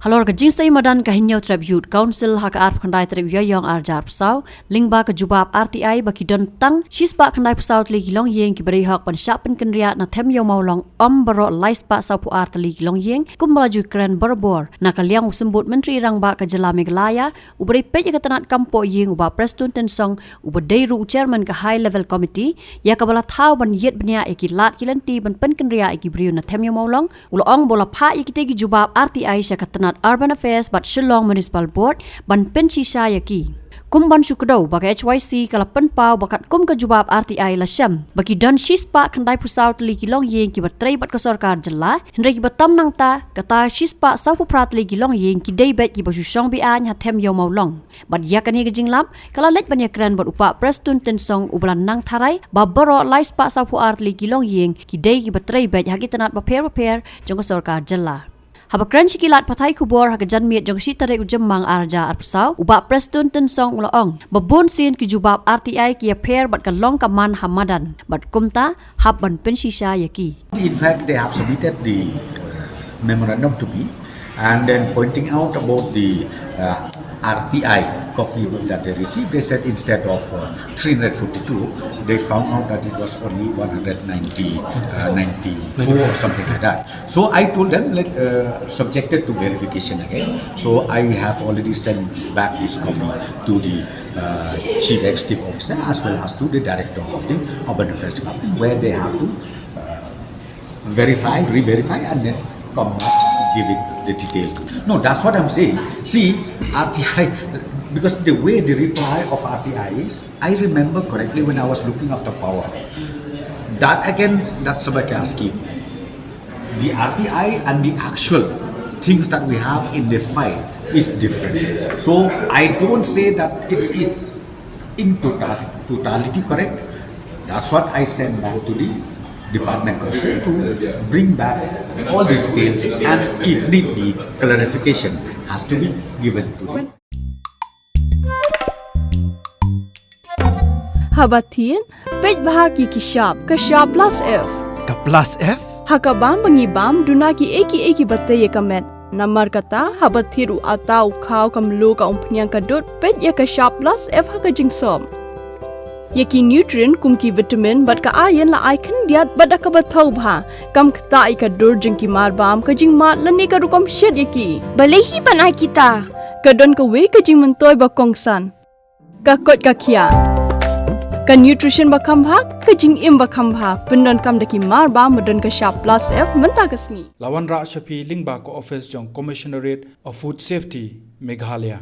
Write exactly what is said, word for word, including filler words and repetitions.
Halor ka jingsei madan ka Hynñiewtrep Youth Council ha ka arphew khyndai tarik u Ïaïong arhajar arphew saw, lyngba ka jubab R T I ba ki don tang shispah khyndai phew saw tylli ki longïing kiba dei hok ban shah pynkynriah na Them Ïew Mawlong, ym baroh laispah sawphew ar tylli ki longïing, kumba la ju kren barabor na ka liang u Symbud Myntri Rangbah ka jylla Meghalaya, uba dei peit ïa ka tnat kam pohïing u Bah Prestone Tynsong, uba dei ruh u chairman ka High Level Committee ïa kaba la thaw ban ïit bniah ïa ki lad ki lynti ban pynkynriah ïa ki briew na Them Ïew Mawlong, u la ong ba u la phah ïa kitei ki jubab R T I sha ka tnat Urban Affairs bad Shillong Municipal Board ban pynshisha ïa ki. Kum ban shu kdew ba ka H Y C ka la pynpaw ba katkum ka jubab R T I la shem ba ki don shispah khyndai phew saw tylli ki longïing kiba trei bad ka sorkar jylla, hynrei kiba tam nangta, kata shispah sawphew phra tylli ki longïing ki dei beit kiba shu shong be-aiñ ha Them Ïew Mawlong. Bad ïa kane ka jinglap ka la leit ban ïakren bad u Bah Prestone Tynsong, uba la nang tharai ba baroh laispah sawphew ar tylli ki longïing ki dei kiba trei beit ha ki tnat bapher bapher jong ka sorkar jylla. Haba kren sha ki lad pathai khubor ha ka janmiet jong ka shi tarik u Jymmang arhajar arphew saw, u Bah Prestone Tynsong u la ong ba bunsien ki jubab R T I ki ïapher bad ka long ka man ha madan, bad kumta hap ban pynshisha ïa ki. In fact, they have submitted the, uh, memorandum to me and then pointing out about the, uh, R T I copy that they received, they said instead of, uh, three hundred forty-two, they found out that it was only one hundred ninety, uh, ninety-four or something like that. So I told them, let, uh, subjected to verification again. So I have already sent back this copy to the, uh, chief executive officer as well as to the director of the urban affairs department, where they have to, uh, verify, re-verify, and then come back, give it the detail. No, that's what I'm saying. See, R T I, because the way the reply of R T I is, I remember correctly when I was looking after power. That again, that's Sabakya scheme. The R T I and the actual things that we have in the file is different. So I don't say that it is in total, totality correct. That's what I sent back to the department concerned to bring back all the details, and if need be, clarification has to be given to them. Haba thied, peit bha ïa ki shap, ka shap plus F. Ka plus F? Ha ka bam ba ngi bam, duna kiei kiei kiba tei ïa ka met. Namar kata, haba thied u atta, u khaw, ka mluh, ka umphniang, ka dud, peit ïa ka shap plus F ha ka jingsop. Ïa ki nutrient kum ki vitamin bad ka iron la ai khyndiat bad da kaba thaw bha. Kam ktah ïa ka dur jong ki marbam, ka jingmad lane ka rukom shet ïa ki. Balei hi ban ai kita? Ka don kawei ka jingmyntoi ba kongsan. Ka koit ka khiah. Ka nutrition ba kham bha, ka jingim ba kham bha. Pyndonkam da ki marbam ba don ka shap plus F mynta ka sngi. La wanrah sha phi lyngba ka office jong Commissionerate of Food Safety, Meghalaya.